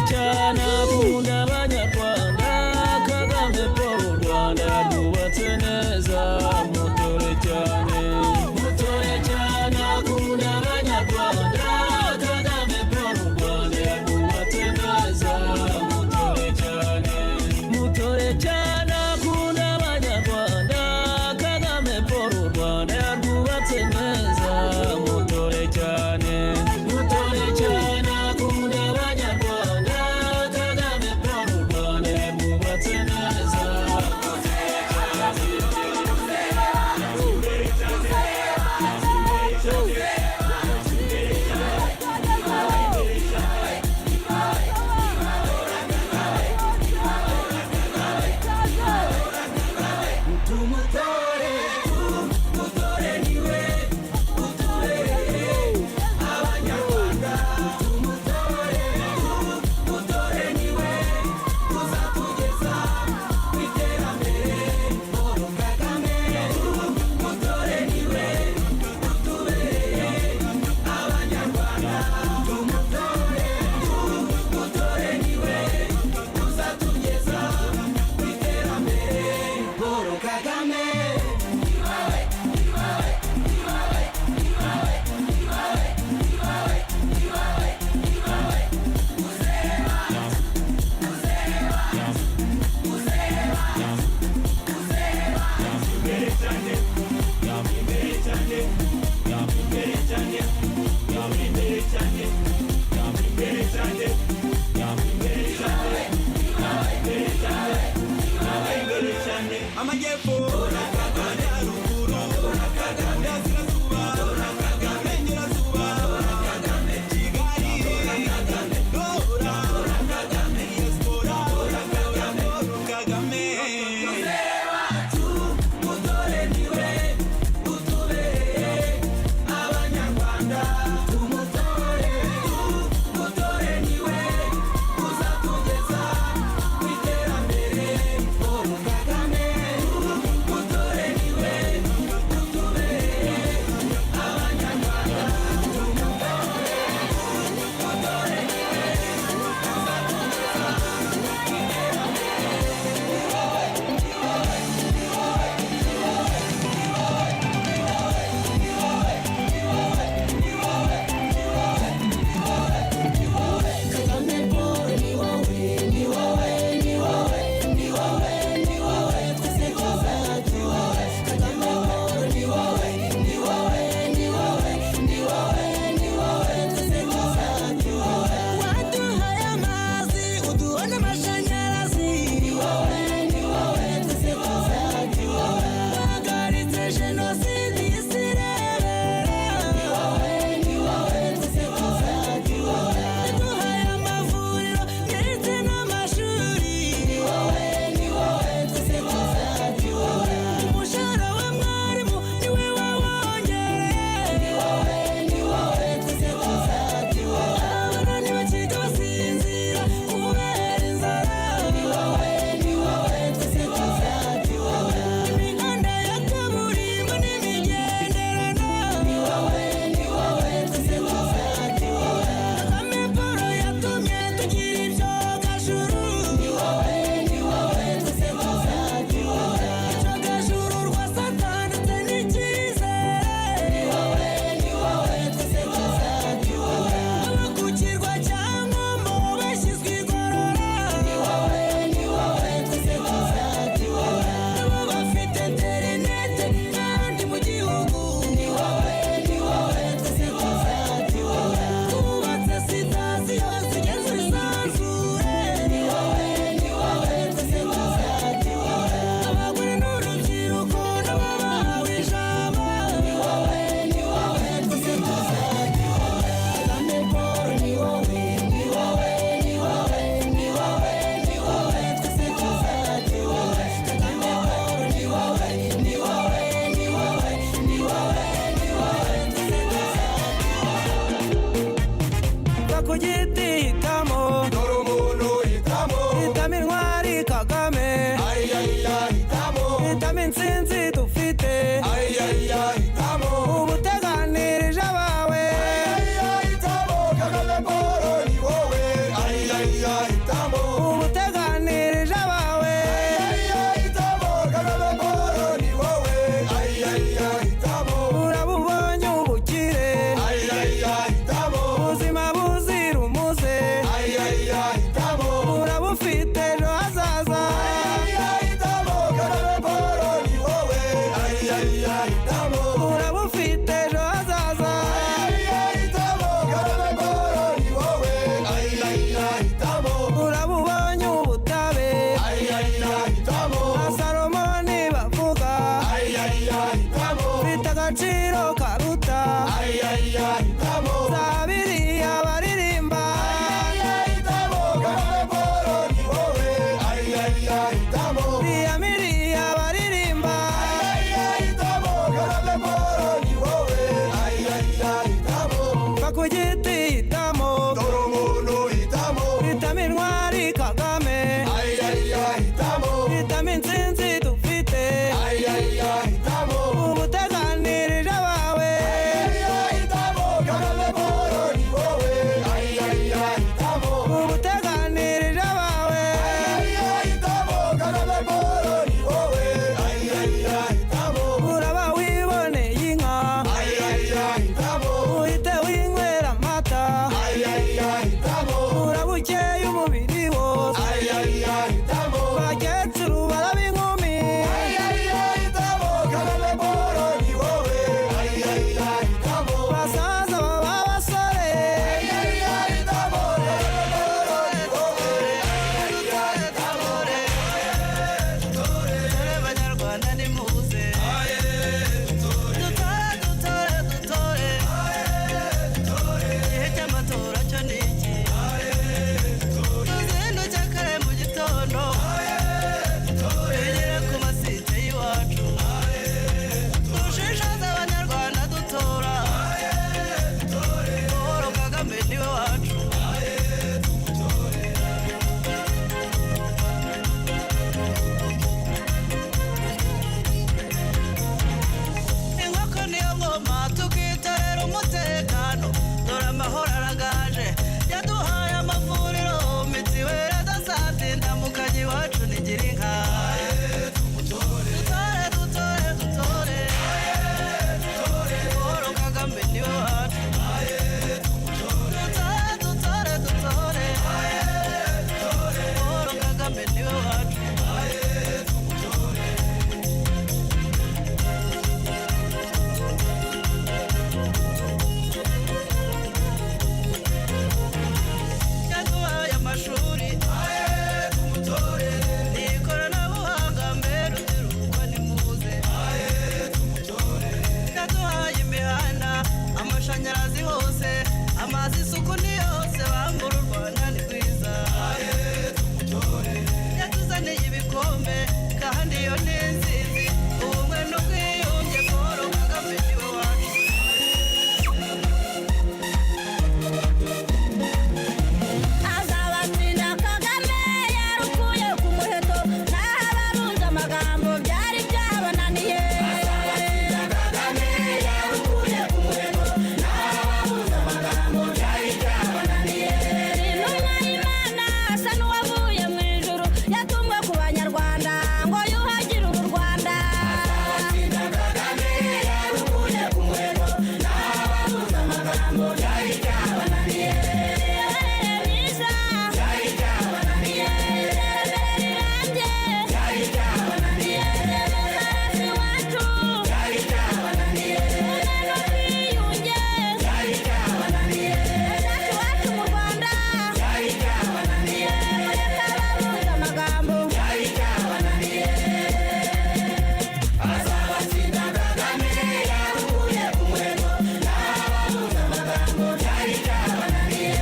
Cyane akunda Abanyarwanda. Kagame Paul, u Rwanda rwubatse neza, mutore cyane. Mutore cyane, akunda Abanyarwanda. Kagame Paul, u Rwanda rwubatse neza, mutore cyane. Mutore cyane, akunda Abanyarwanda. Kagame Paul, u Rwanda rwubatse neza, mutore cyane. Mutore cyane, akunda Abanyarwanda. Kagame Paul, u Rwanda rwubatse neza. Tumutore, tumutore, niwe utubereye Abanyarwanda. Tumutore, tumutore, niwe uzatugeza ku iterambere. Paul Kagame, tumutore, niwe utubereye Abanyarwanda. Tumutore, tumutore, niwe uzatugeza ku iterambere. Paul Kagame. Amajyepfo, Amajyaruguru, Burasirazuba, Burengerazuba, Kigali, Dora, Diaspora, Paul Kagame. Mutore, niwe utubereye Abanyarwanda. Tumutore, tumutore, niwe uzatugeza ku iterambere. Paul Kagame, tumutore. hitamo. Iriya miriya baririmba. Hitamo Kagame Paul ni wowe. Hitamo. Va ku giti hitamo. Dore umuntu hitamo. Hitamo intwari Kagame. Hitamo. Hitamo intsinzi dufite. Hitamo. Ubuteganirije abawe. Hitamo Kagame Paul ni wowe. Hitamo. Ubuteganirije abawe. Hitamo Kagame Paul ni wowe. Hitamo. Uraba wiboneye inka. Hitamo. Uhite winywera amata. Hitamo. Uraba ukeye umubiri wose. Hitamo. Bakecuru baraba inkumi. Hitamo Kagame Paul ni wowe. Hitamo. Basaza baba abasore. Hitamo Kagame Paul ni wowe. Dore banyarwanda nimuze. Dutore, dutore, dutore. Igihe cy'amatora cyo ni iki. Tuzinduke kare mu gitondo. Tugere ku masite y'iwacu. Dushishoze abanyarwanda dutora. Paul Kagame niwe wacu. Inkoko niyo ngoma tukitorera umutekano. Dore amahoro aragaje yaduhaye amavuriro mitiweli adasabye indamukanyi iwacu nigira inka. Dutore, dutore, dutore. Paul Kagame niwe wacu. Dutore, dutore, dutore. Paul Kagame niwe wacu. Yaduhaye amashuri n'ikoranabuhanga mbere urubyiruko nimuze. Yaduhaye imihanda amashanyarazi hose amazi isuku ni yose bambura u Rwanda ni rwiza. Yatuzaniye ibikombe kandi iyo ni inzizi ubumwe n'ubwiyunge Paul Kagame niwe wacu. Azabatsinda Kagame yarukuye ku muheto naho abarunze amagambo byari byabananiye. Kagame yarukuye ku muheto naho abarunze amagambo byari byabananiye. Intumwa y'Imana asa n'uwavuye mu ijuru yatumwe ku banyarwanda ngo yuhagire uru Rwanda. Azabatsinda Kagame yarukuye ku muheto naho abarunze amagambo byari byabananiye. Imiyoborere myiza byari byabananiye. Iterambere rirambye byari byabananiye. Demokarasi iwacu byari byabananiye. Ubumwe n'ubwiyunge byari byabananiye. Iwacu iwacu mu Rwanda byari byabananiye. Mureke ababunze amagambo byari byabananiye. Azabatsinda Kagame yarukuye ku muheto naho abarunze amagambo byari byabananiye.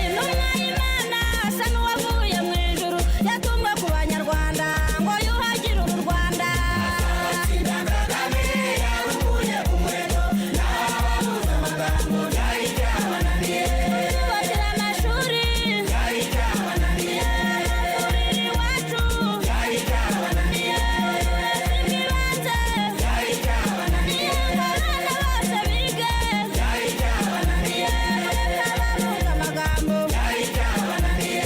Intumwa y'Imana asa n'uwavuye mu ijuru yatumwe ku banyarwanda ngo yuhagire uru Rwanda. Azabatsinda Kagame yarukuye ku muheto naho abarunze amagambo byari byabananiye. Twubakira amashuri Byari byabananiye. amavuriro iwacu Byari byabananiye. uburezi bw'ibanze Byari byabananiye. ngo abana bose bige. Byari byabananiye. Mureke ababunze amagambo Byari byabananiye.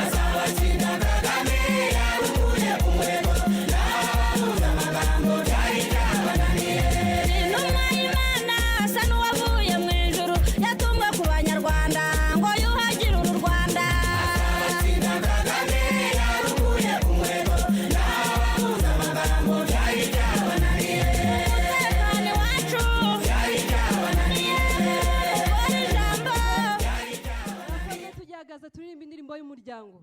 Azabatsinda Kagame yarukuye ku muheto naho abarunze amagambo byari byabananiye. Intumwa y'Imana asa n'uwavuye mu ijuru yatumwe ku banyarwanda ngo yuhagire uru Rwanda. Azabatsinda Kagame yarukuye ku muheto naho abarunze amagambo byari byabananiye. Umutekano iwacu Byari byabananiye. umugore ijambo. Murakoze, tugihagaze turirimba indirimbo y'umuryango.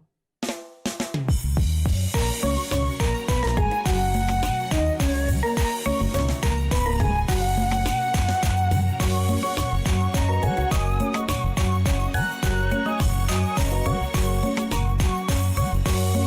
Thank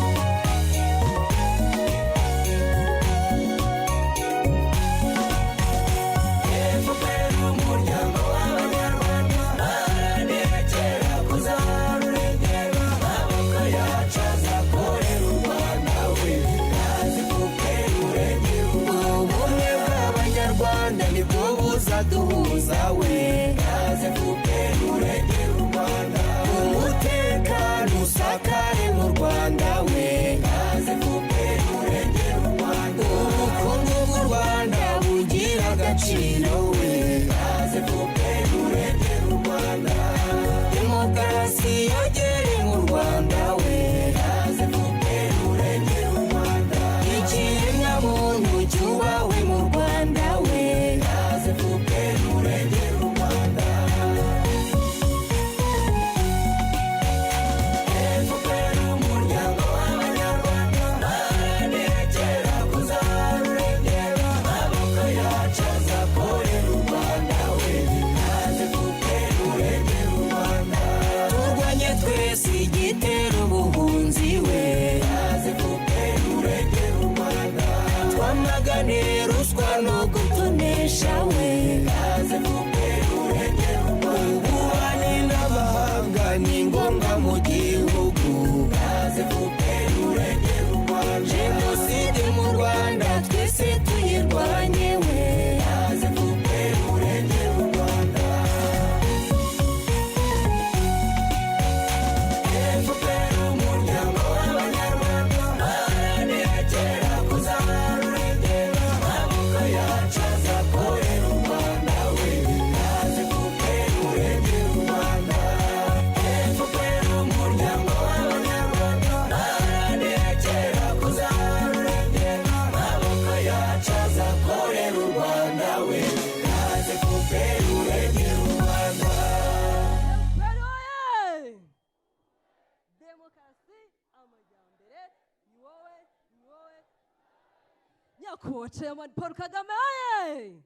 Nyakubahwa Chairman Paul Kagame oye!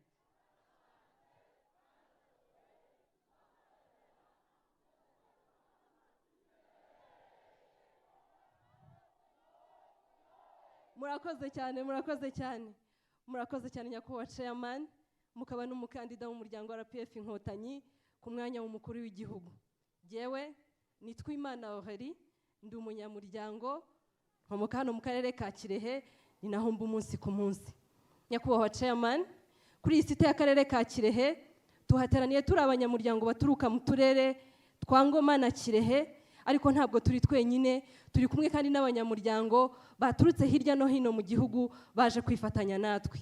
Murakoze cyane, murakoze cyane, murakoze cyane nyakubahwa Chairman, mukaba n'umukandida w'umuryango wa RPF Inkotanyi ku mwanya w'umukuru w'igihugu. Jyewe nitwa Imana Aurélie, ndi umunyamuryango, nkomoka hano mu karere ka Kirehe, ni naho mba umunsi ku munsi. Nyakubahwa Chairman, kuri iyi site y'akarere ka Kirehe tuhateraniye turi abanyamuryango baturuka mu turere twa Ngoma na Kirehe, ariko ntabwo turi twenyine, turi kumwe kandi n'abanyamuryango baturutse hirya no hino mu gihugu baje kwifatanya natwe.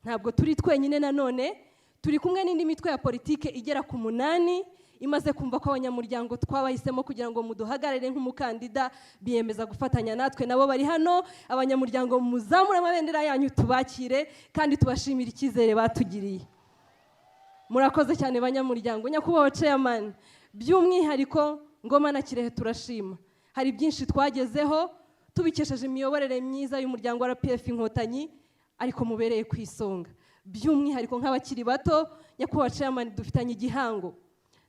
Ntabwo turi twenyine nanone, turi kumwe n'indi mitwe ya politike igera ku 8 imaze kumva ko abanyamuryango twabahisemo kugira ngo muduhagarare nk'umukandida, biyemeza gufatanya natwe, nabo bari hano. Abanyamuryango muzamure amabendera yanyu tubakire kandi tubashimire icyizere batugiriye. Murakoze cyane banyamuryango. Nyakubahwa Chairman, by'umwihariko Ngoma na Kirehe turashima, hari byinshi twagezeho tubikesheje imiyoborere myiza y'umuryango wa RPF Inkotanyi, ariko mubereye ku isonga. By'umwihariko nk'abakiri bato, nyakubahwa Chairman, dufitanye igihango,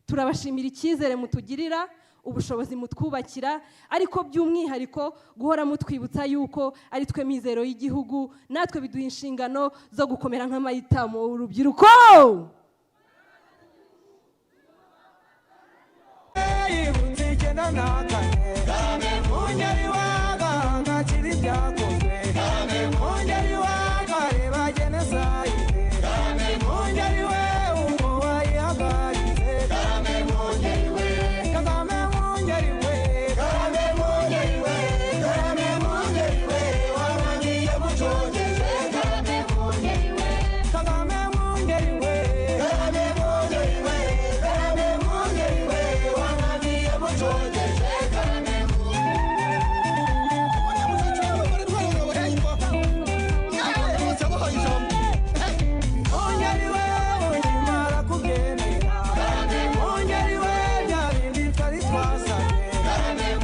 turabashimira icyizere mutugirira, ubushobozi mutwubakira, ariko by'umwihariko guhora mutwibutsa yuko ari twe mizero y'igihugu, natwe biduha inshingano zo gukomera nk'amahitamo urubyiruko. Mwungeri w'agahanga kiri ibyakozwe, Mwungeri w'akareba jenoside, Mwungeri we ubwo wayihagaritse, Kagame Mwungeri we, Kagame Mwungeri we, Kagame Mwungeri we, Kagame Mwungeri we, warangiye mucogeje, Kagame Mwungeri we, Kagame Mwungeri we, Kagame Mwungeri we, Kagame Mwungeri we, warangiye mucogeje, Kagame. Mwungeri we unyimara kubyemera, Mwungeri we bya bindi twari twasabye,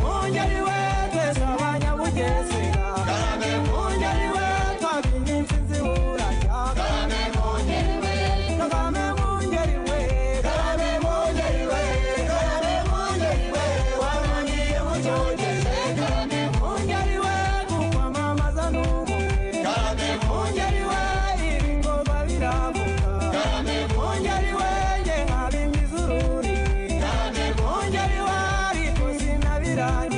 Mwungeri we twese abanyabugesera, Mwungeri we twabyinnye intsinzi buracya, Kagame Mwungeri we, Kagame Mwungeri we, Kagame Mwungeri we, Kagame Mwungeri we, warangiye mucyogeje, Kagame Mwungeri we, kukwamamaza n'ubumwe, Kagame Mwungeri we, ibikorwa biravuga, Kagame Mwungeri we, nge nkabimiza ururimi, Kagame Mwungeri we, ariko sinabirangiza.